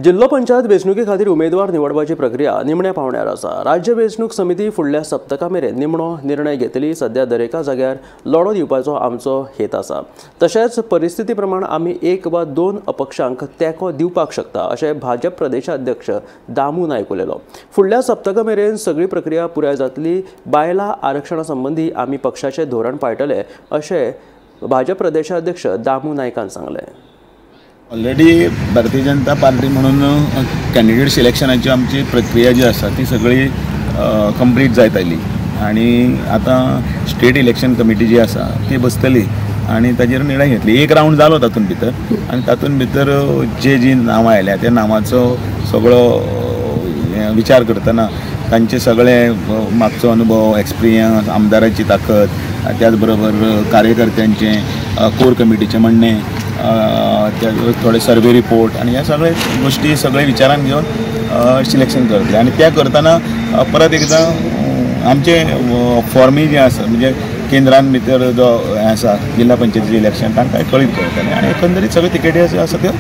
जिल्हो पंचायत वेंचणुके खातीर उमेदवार निवडपाची प्रक्रिया निमण्या पावंड्यार आसा। राज्य वेंचणूक समिती फुडल्या सप्तका मेरेन निमणो निर्णय घेतली। सध्या दरेका जाग्यार लढो दिवपाचो आमचो हेत आसा। तशेंच परिस्थिती प्रमाण आमी 1 वा 2 अपक्षांक तेंको दिवपाक शकता अशें भाजप प्रदेशाध्यक्ष दामू नायक उलयलो। फुडल्या सप्तका मेरेन सगळी प्रक्रिया पुराय जातली। बायलां आरक्षणा संबंदी आमी पक्षाचें धोरण पाळटले अशें भाजप प्रदेशाध्यक्ष दामू नायकान सांगलें। ऑलरेडी भारतीय जनता पार्टी म्हणून कॅन्डिडेट सिलेक्शनाची आमची प्रक्रिया जी आसा ती सगळी कंप्लीट जायत आयली आनी आतां स्टेट इलेक्शन कमिटी जी आसा ती बसतली आनी ताजेर निर्णय घेतली। एक रावंड जालो तातूंत भितर आनी तातूंत भितर जे जी नांवां आयल्या त्या नांवाचो सगळो विचार करतना तांचे सगळे मागचो अनुभव, एक्सपिरियन्स, आमदाराची ताकद, त्याच बरोबर कार्यकर्त्यांचे कोर कमिटीचें म्हणणें, त्या थोडे सर्वे रिपोर्ट आनी ह्या सगळे गोश्टी सगळे विचारान घेवन सिलेक्शन करतले। आनी त्या करतना परत एकदां आमचे फॉर्मी जे आसा म्हणजे केंद्रान भितर जो हें आसा जिल्हा पंचायतीचें इलेक्शन तांकां कळीत करतले आनी एकंदरीत सगळे तिकेटी ज्यो आसा त्यो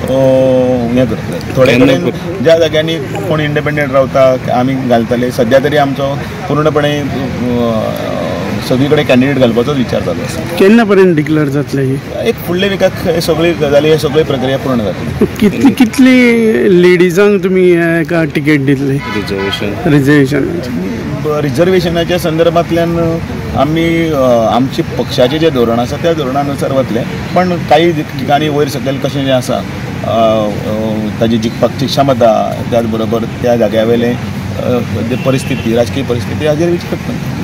हें करतले। थोडे कडेन ज्या जाग्यांनी कोण इंडिपेंडंट रावता आमी घालतले। सद्या तरी आमचो पूर्णपणे सगळी कडेन कॅन्डिडेट घालपाचोच विचार चालू आसा। केन्ना पर्यंत डिक्लेअर जातले? एक फुडल्या विकाक सगळी गजाली सगळी प्रक्रिया पूर्ण जातली। कितली लेडीजांक तुमी एका तिकेट दितले? रिजर्वेशन रिजर्वेशनाच्या संदर्भांतल्यान आमी आमचे पक्षाचें जें धोरण आसा त्या धोरणानुसार वतले, पण काही ठिकाणी वयर सकयल कशें जें आसा ताजी जिखपाची क्षमता, त्याच बरोबर त्या जाग्या वयले परिस्थिती, राजकीय परिस्थिती हाजेर विचार करता।